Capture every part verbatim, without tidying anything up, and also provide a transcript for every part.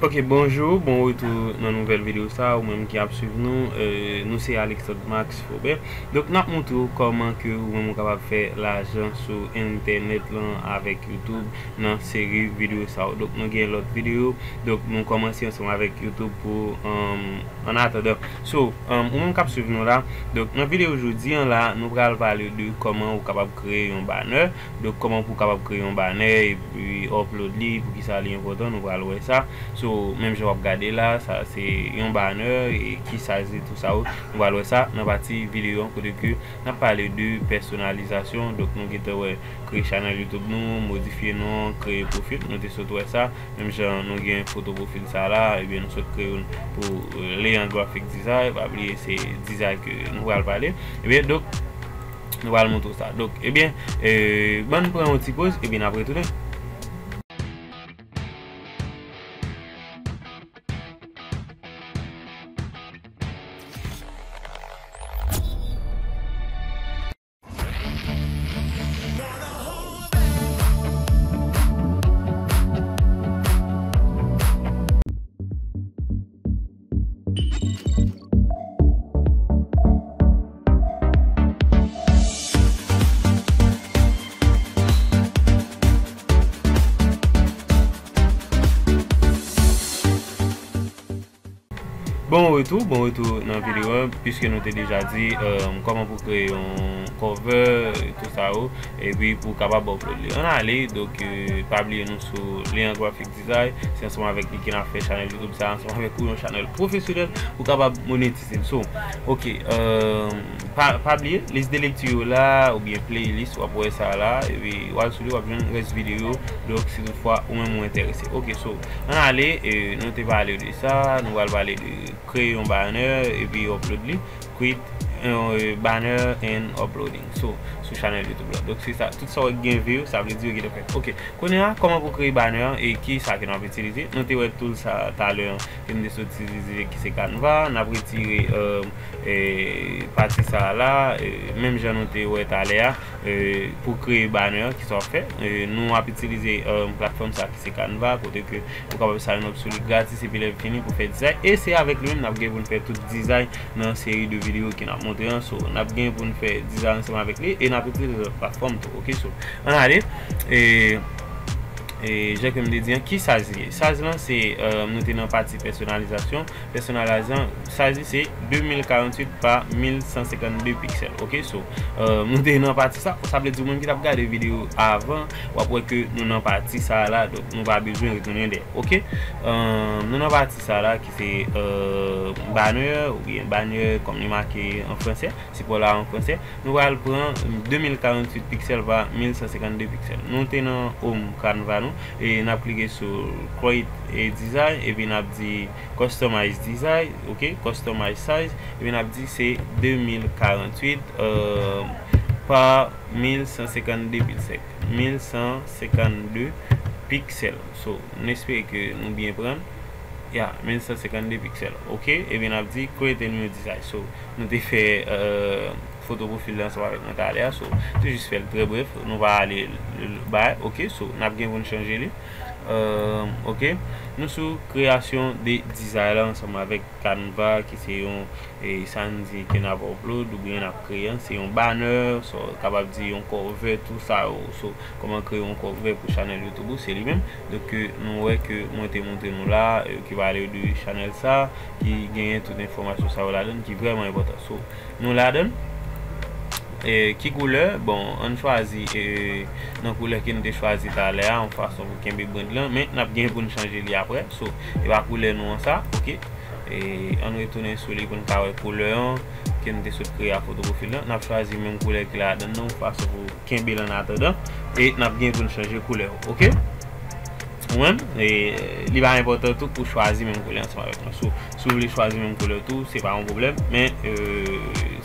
Ok, bonjou, bon retou nan nouvèl videyo sa, ou menm ki ap swiv nou, euh, nou se Alexandre Max Faubert. Donk, n ap montre w kòman ke ou menm ou kapab fè lajan sou entènèt lan avèk YouTube nan seri videyo sa yo. Donk, nou gen lòt videyo, donk nou kòmanse ansanm avèk YouTube pou, um, an atandan. So, um, ou menm k ap swiv nou la, donk nan videyo jodi an la, nou pral pale de kòman ou kapab kreye yon banner. Donk, kòman pou w kapab kreye yon banner epi upload li, poukisa li enpòtan, nou pral wè sa. So, menm jan w ap gade la, sa se yon banner, e ki size li, tout sa yo, nou pral wè sa nan pati videyo an, kote ke n ap pale de pèsonalizasyon. Donk, nou gentan wè kreye chanèl YouTube nou, modifye non, kreye pwofil, nou te sot wè sa. Menm jan nou gen foto pwofil sa la, ebyen nou sot kreye youn pou, euh, Leon Graphic Design. Pa bliye se dizay ke nou pral pale. Ebyen, donk, nou pral montre w sa. Donk, ebyen, euh, bann pran yon ti poz, epi n ap retounen. Bon retou, bon retou nan videyo an, piske nou te deja di, euh, kòman pou kreye yon cover, tout sa yo, epi pou w kapab upload li. Ann ale, donk, euh, pa bliye nou sou Leon Graphic Design, se ansanm avèk li ke n ap fè chanèl YouTube sa, ansanm avèk ou yon chanèl pwofesyonèl pou w kapab monetize l. So, ok, euh, pa, pa bliye, lis de lekti yo la, oubyen playlist, w ap wè sa la, epi w al sou li, w ap jwenn rès videyo, donk, si toutfwa ou menm ou enterese. Ok, so, ann ale, e, nou te pale de sa, nou pral pale de kreye yon banner epi upload li, create, euh, banner and uploading. So, sou chanèl YouTube la. Donk, se sa, tout sa w gen view, sa vle di yo gentan fèt. Ok, kounye a, kòman pou kreye banner an e ki sa ke n ap itilize? Nou te wè tool sa talè an, ke n te sot itilize, ki se Canva. N ap retire, euh, e, pati sa la, e, menm jan nou te wè talè a, e, pou kreye banner an, ki sa w ap fè? E, nou ap itilize, euh, platfòm sa ki se Canva, kote ke ou kapab sign up sou li gratis, epi lè fini pou fè dizay. E se avèk li menm n ap gen pou n fè tout dizay nan seri de videyo ke n ap montre an. So, n ap gen pou n fè dizay ansanm avèk li, e n ap itilize lòt platfòm tou. Ok, so, ann ale. E, e, jan ke m te di an, ki size li ye? Size lan se, euh, nou te nan pati pèsonalizasyon. Pèsonalizasyon, size li se de mil karanntuit pa mil san senkannde piksèl. Ok, so, euh, nou te nan pati sa, sa vle di ou menm ki t ap gade videyo avan, w ap wè ke nou nan pati sa la, donk nou pa bezwen retounen dèyè. Ok, euh, nou nan pati sa la ki se, euh, banner, oubyen banner kòm li make an fransè, sipò la an fransè. Nou pral pran de mil karanntuit piksèl pa mil san senkannde piksèl. Nou te nan home Canva nou, e n ap klike sou create a design, epi n ap di customize design, ok, customize size, epi n ap di se de mil karanntuit, euh, pa mil san senkannde piksèl, mil san senkannde piksèl. So, nou espere ke nou byen pran. Ya, mil san senkannde piksèl. Ok, epi n ap di create a new design. So, nou te fè, euh, foto pwofil la ansanm avèk mwen talè a. So, te jis fè l trè brèf, nou va ale l, l, bay. Ok, so, n ap gen pou n chanje li. Euh, ok, nou sou kreyasyon de dizay la ansanm avèk Canva, ki se yon, e, sa n di ke n ap upload oubyen n ap kreye an, se yon banner, so, kapab di yon cover, tout sa yo. So, kòman kreye yon cover pou chanèl YouTube ou, se li menm. Donk, ke nou wè ke mwen te montre nou la, e, ki pale de chanèl sa, ki genyen tout enfòmasyon sa yo ladan, ki vrèman enpòtan. So, nou ladan. E, ki koulè? Bon, ann chwazi, e, nan koulè ke n te chwazi talè a, yon fason pou kenbe brand lan, men n ap gen pou n chanje li apre. So, e pa koulè nou an sa, ok? E, ann retounen sou li pou n ka wè koulè an ke n te sot kreye a foto pwofil lan. N ap chwazi menm koulè ki ladan nan, yon fason pou kenbe l annatandan. E n ap gen pou n chanje koulè yo, ok? Ou menm, e, li pa enpòtan tou pou chwazi menm koulè ansanm avèk mwen. So, si w vle chwazi menm koulè tou, se pa yon pwoblèm, men, e,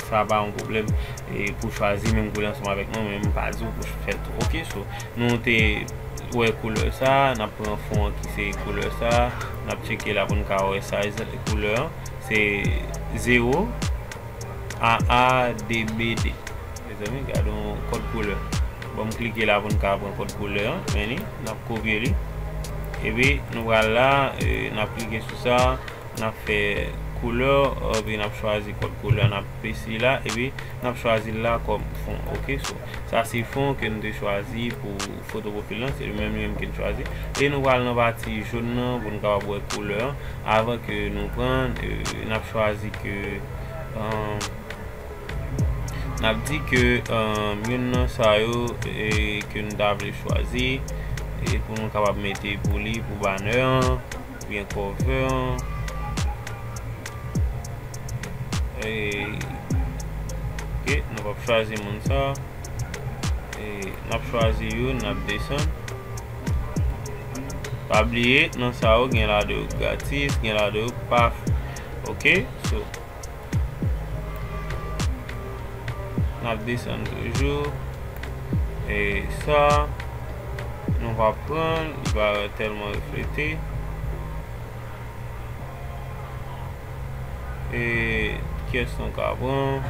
sa pa yon pwoblèm, e, pou chwazi menm koulè ansanm avèk mwen, men m pa di w pou fè l tou. Ok, so, nou te wè koulè sa, n ap pran fon an ki se koulè sa, n ap tcheke la pou n ka wè size koulè an, se zewo A A D B D. Mezanmi, gade yon kòd koulè. Bon, m klike la pou n ka pran kòd koulè an. Men li, n ap kopye li. Epi nou pral la, e, n ap klike sou sa, n ap fè koulè, epi n ap chwazi kòd koulè, n ap pese la, epi n ap chwazi l la kòm fon. Oke, so, sa se fon ke nou te chwazi pou foto pwofil lan, se li menm, li menm ke n chwazi. E nou pral nan pati jòn nan pou nou kapab wè koulè an. Avan ke nou pran, e, n ap chwazi ke, e, n ap di ke, e, youn nan sa yo, e, ke nou ta vle chwazi, e pou nou kapab mete pou li, pou banner an, oubyen cover an. E, oke, nou p ap chwazi moun sa. E, n ap chwazi youn, n ap desann. Pa bliye, nan sa yo, gen ladan yo gratis, gen ladan yo pa. Oke, so, n ap desann toujou. E sa, nou va pran, li pa tèlman reflete. E kiyès nou ka pran?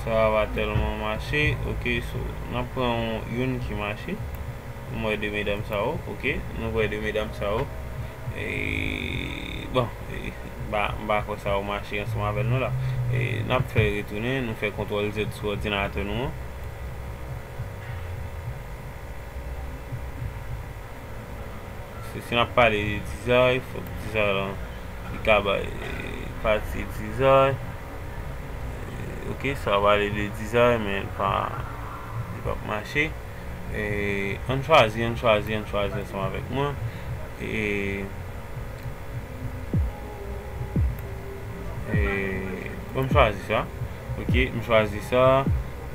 Sa a pa tèlman mache. Oke, so, n ap pran yon, youn ki mache. M wè de medam sa yo, oke. Nou wè de medam sa yo. E, bon, e, m pa, m pa kwè sa yo mache ansanm avè nou la. E, n ap fè retounen, nou fè kontwòl Z sou òdinatè nou an. Se, si n ap pale de dizay, fòk dizay lan, li ka bay, e, pati dizay. E, oke, sa pale de dizay, men l pa, li p ap mache. E, ann chwazi, ann chwazi, ann chwazi ansanm avèk mwen. E, e, bon, m chwazi sa. Oke, m chwazi sa.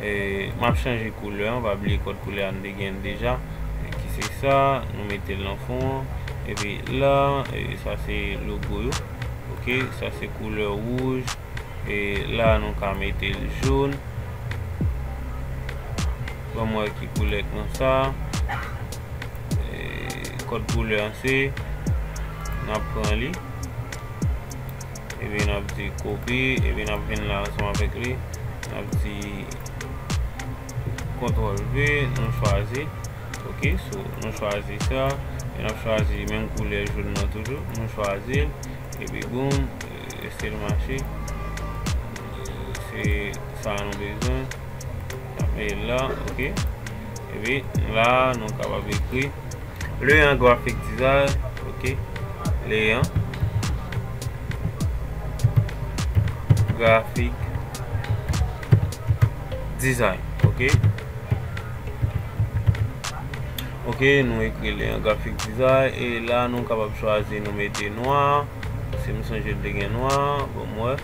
E, m ap chanje koulè an, pa bliye kòd koulè a n te gen deja. E, ki se sa, nou mete l nan fon an. Epi la, e, sa se logo yo. Oke, sa se koulè wouj. E la, nou ka mete l jòn. Ban m wè ki koulè k nan sa. E, kòd koulè an se, n ap pran li. Epi n ap di kopi, epi n ap vin la ansanm avèk li. N ap di kontwòl V, nou chwazi. Oke, so, nou chwazi sa. E n ap chwazi menm koulè jòn nan toujou. Nou chwazi l. Epi boum, e, èske l mache? E, se sa nou bezwen. N ap mete l la, oke. Epi la, nou kapab ekri Leyan Graphic Design, oke. Leyan Graphic Design, oke. Oke, nou ekri Leyan Graphic Design, e la nou kapab chwazi nou mete nwa, si m sonje l te gen nwa, bon, m wè.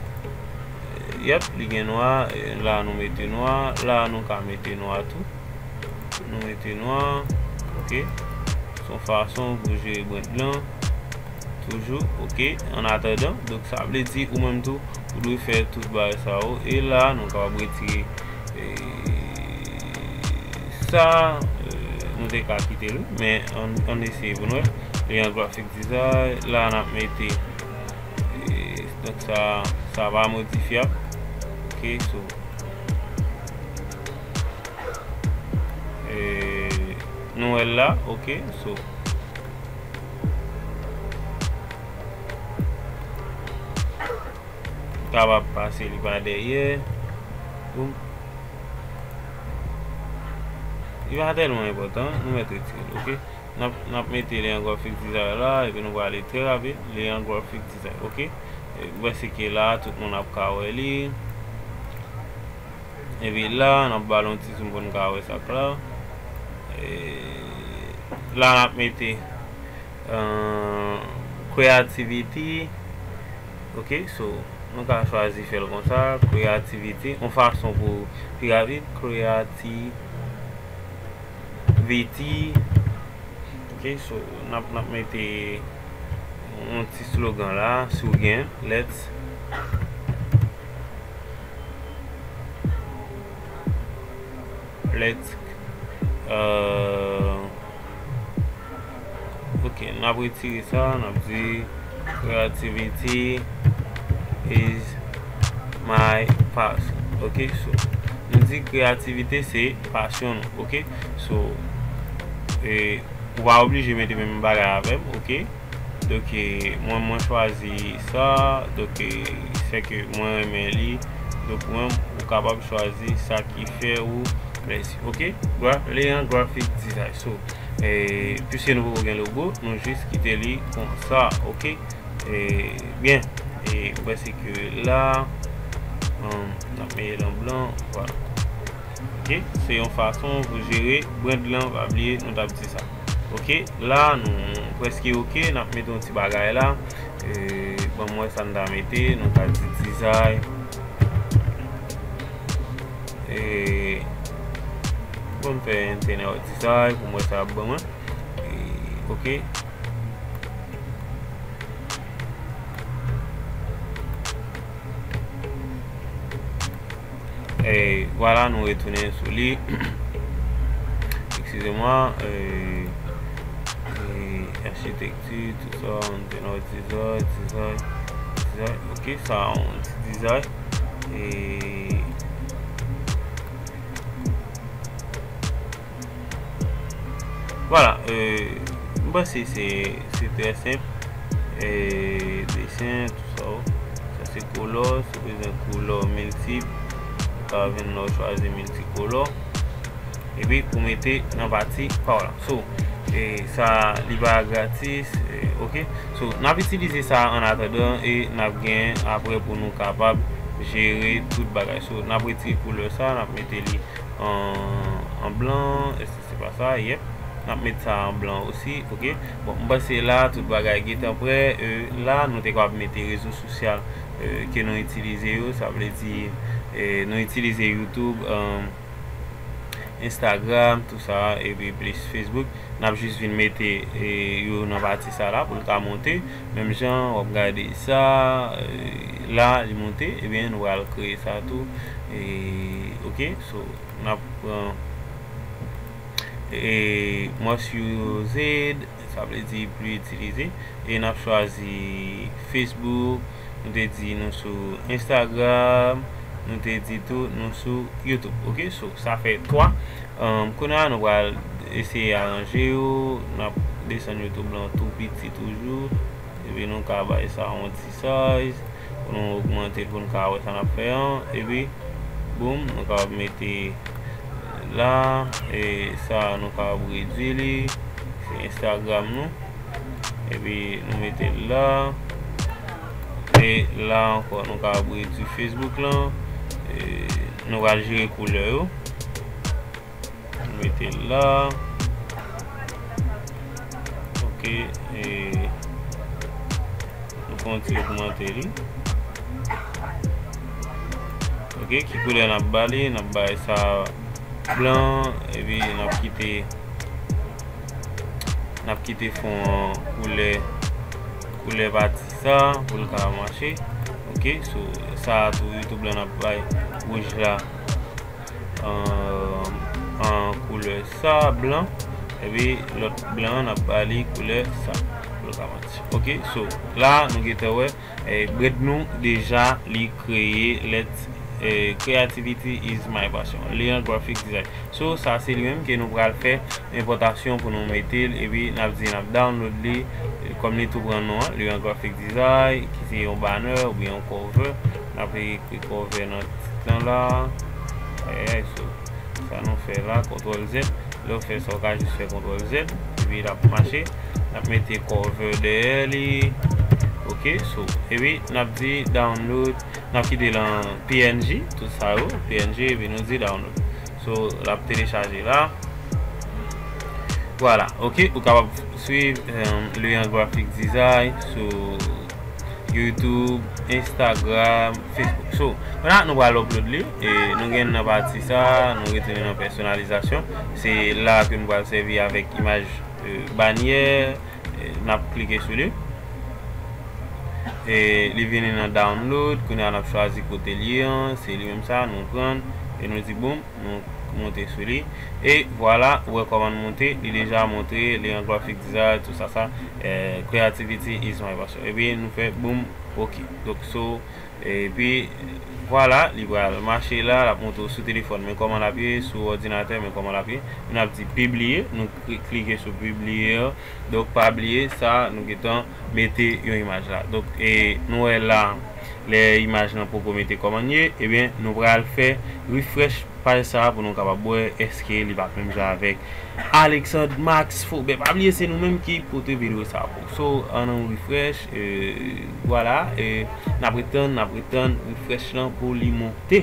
Yèp, li gen nwa, e la nou mete nwa, la nou ka mete nwa tou. Nou mete nwa, oke. Se yon fason pou jere brand lan. Toujou, oke, an atandan. Donk, sa vle di ou menm tou, ou dwe fè tout bagay sa yo. E la, nou kapab retire, e, sa, e, nou te ka kite l, wi, men ann, ann eseye pou n wè. Li an graphic design, la n ap mete, e, donk sa, sa pa modifyab. Oke, so, e, nou wè l la, oke, so. Kapab pase li pa dèyè. Boum. Li pa tèlman enpòtan, nou mèt retire l, oke? N ap, n ap mete li an graphic design la, epi nou prale trè rapid, li an graphic design, oke? E, m panse ke la, tout moun ap ka wè li. Epi la, n ap ba l yon ti zoom pou n ka wè sa klè. E, la, n ap mete, e, creativity. Ok, so, nou ka chwazi fè l konsa, creativity, yon fason pou pi rapid, creativity. Ok, so, n ap, n ap mete yon ti slogan la, si w gen, let's, let's, euh, ok, n ap retire sa, n ap di, creativity is my passion. Ok, so, nou di kreyativite se pasyon nou. Ok, so, e, Ou pa oblije mete menm bagay avè m, oke? Donk, e, mwen, mwen chwazi sa. Donk, e, sèke mwen renmen li. Donk, ou menm, ou kapab chwazi sa ki fè ou plezi, oke? Gra-, Leon Graphic Design. So, e, piske nou poko gen logo, nou jis kite li konsa, oke? Ebyen, e, m panse ke la, um, n ap mete l an blan, vwala. Oke, se yon fason pou jere brand lan, pa bliye nou t ap di sa. Oke, la nou prèske oke, n ap mete yon ti bagay la. E, ban m wè sa n ta mete, nou ka di design. E, bon, m fè entener design pou m wè sa y ap ban mwen. E, oke. E, vwala, nou retounen sou li. Excusez-moi, e, e, achitekti, tout sa, nou te nan dizay, dizay, dizay. Oke, sa, yon ti dizay. E, Vwala, e, m panse se, se trè senp. E, desen, tout sa, o. Sa se koulè, si w bezwen koulè miltip, ou ka vin la, w chwazi miltikolè. Epi, ou mete nan pati pa w la. So, e, sa, li pa gratis, e, oke. So, n ap itilize sa annatandan e n ap gen apre pou nou kapab jere tout bagay. So, n ap retire koulè sa, n ap mete li an, an blan, èske se pa sa? Yep. N ap met sa an blan osi, oke. Bon, m panse la, tout bagay gentan prè. E, la, nou te kapab mete rezo sosyal, e, ke nou itilize yo. Sa vle di, e, nou itilize YouTube, e, Instagram, tout sa, epi plis Facebook. N ap jis vin mete, e, yo nan pati sa la pou l ka monte. Menm jan, w ap gade sa, e, la, li monte, ebyen, nou pral kreye sa tou. E, oke, so, n ap pran, e, most used, sa vle di pli itilize, e n ap chwazi Facebook, nou te di nou sou Instagram, nou te di tou nou sou YouTube, oke? So, sa fè twa. Ahn, kounye a, nou pral eseye aranje yo, n ap desann YouTube lan tou piti toujou, epi nou ka bay sa yon ti size, pou nou ogmante l, pou nou ka wè sa n ap fè an, epi, boum, nou ka mete la, e sa, nou ka redui li, se Instagram nou, epi nou mete l la, e la ankò, nou ka redui Facebook lan, e nou pral jere koulè yo. Mete l la. Oke, e nou fè yon ti ogmante li. Oke, ki koulè n ap ba li? N ap bay sa blan, epi n ap kite, n ap kite fon an koulè, koulè pati sa pou l ka mache. Oke, so sa tou YouTube la n ap bay wouj la. An, an koulè sa, blan, epi lòt blan an, n ap ba li koulè sa, pou l ka mache. Oke, so, la, nou gentan wè, e, brand nou deja, li kreye, let, e, creativity is my passion. Li an graphic design. So, sa, se li menm ke nou pral fè enpòtasyon pou nou mete l, epi n ap di n ap download li, e, kòm li tou pran non an, li an graphic design, ki se yon banner oubyen yon cover, n ap ekri cover nan tit lan la. Ayayay, so, sa nou fè la, kontwòl Z. Lè w fè sa, w ka jis fè kontwòl Z, epi l ap mache. N ap mete cover dèyè li. Oke, so, epi n ap di download, n ap kite l an P N G, tout sa yo, P N G, epi nou di download. So, l ap telechaje la. Vwala, oke, ou kapab swiv, um, Leon Graphic Design sou YouTube, Instagram, Facebook. So, kounye a nou pral upload li, e nou gen nan pati sa, nou retounen nan pèsonalizasyon. Se la ke nou pral sèvi avèk imaj, e, banyè, e, n ap klike sou li. E li vini nan download, kounye a n ap chwazi kote l ye an, se li menm sa, nou pran, e nou di boum, nou monte sou li. E vwala, ou wè kòman l monte, li deja montre, li an graphic design, tout sa, sa, eh, creativity is my passion. Epi nou fè boom, ok. Donk, so, epi, vwala, li pral mache la, l ap montre w sou telefòn, men kòman l ap ye, sou òdinatè, men kòman l ap ye. Nou ap di pibliye, nou kli-, klike sou pibliye an. Donk, pa bliye sa, nou gentan mete yon imaj la. Donk, e, nou wè la, lè imaj lan poko mete kòman l ye, ebyen, nou pral fè refresh paj sa a pou nou kapab wè èske li pa menm jan avèk Alexandre Max Faubert. Pa bliye, se nou menm ki pote videyo sa a pou. So, ann nou refresh, e, vwala, e, n ap retann, n ap retann refresh lan pou li monte.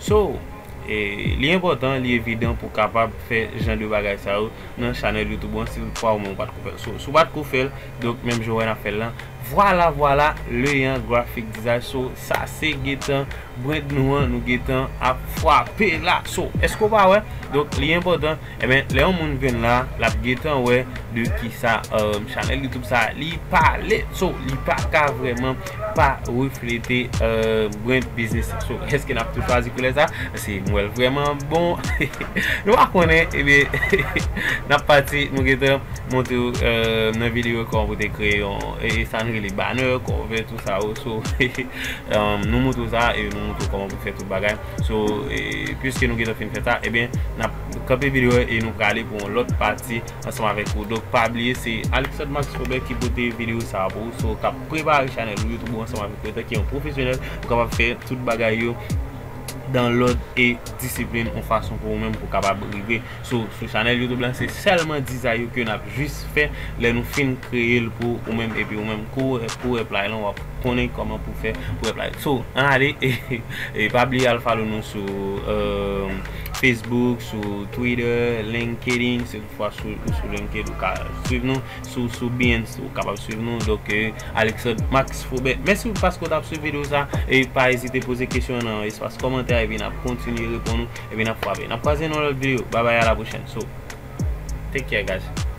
So, e, li enpòtan, li evidan pou kapab fè jan de bagay sa yo nan chanèl YouTube ou an, si toutfwa ou menm ou pa t ko fè l. So, si w pa t ko fè l, donk, menm jan w wè n ap fè l lan, vwala, vwala, Leyan Graphic Design. So, sa se gentan brand nou an, nou gentan ap frape la. So, èske w pa wè? Donk, li enpòtan, ebyen, lè yon moun vin la, l ap gentan wè de kisa, um, chanèl YouTube sa, li pale. So, li pa ka vrèman pa reflete, uh, brand business. So, èske n ap tou chwazi koulè sa? Paske m wè l vrèman bon. Nou pa konnen, ebyen, n ap pati, nou gentan montre w, eh, nan videyo kòman pou te kreye yon, e, e sa n rele banner, cover, tout sa yo. So, em, nou montre w sa e nou montre w kòman pou fè tout bagay. So, e, piske nou gentan fin fè sa, ebyen, n ap kanpe videyo a e nou prale pou yon lòt pati ansanm avèk ou. Donk, pa bliye, se Alexandre Max Faubert ki pote videyo sa a pou ou. So, k ap prepare chanèl YouTube ou ansanm avèk ou, etan ke yon pwofesyonèl, ou kapab fè tout bagay yo dan lòd e disiplin, yon fason pou ou menm pou w kapab rive. So, sou chanèl YouTube la, se sèlman dizay yo ke n ap jis fè lè nou fin kreye l pou ou menm, epi ou menm, kou, kou w apply lan, w ap konnen kòman pou fè pou w apply. So, ann ale, e, e pa bliye al follow nou sou, euh, Facebook, sou Twitter, LinkedIn, si toutfwa sou, ou sou LinkedIn, ou ka swiv nou. Si w sou Behance, ou kapab swiv nou. Donk, eh, Alexandre Max Faubert. Mèsi paske w t ap swiv videyo sa. E pa ezite poze kesyon nan espas kòmantè, epi n ap kontinye reponn ou, epi n ap frape. N ap kwaze nan lòt videyo. Babay, a la pwochèn. So, take care, guys.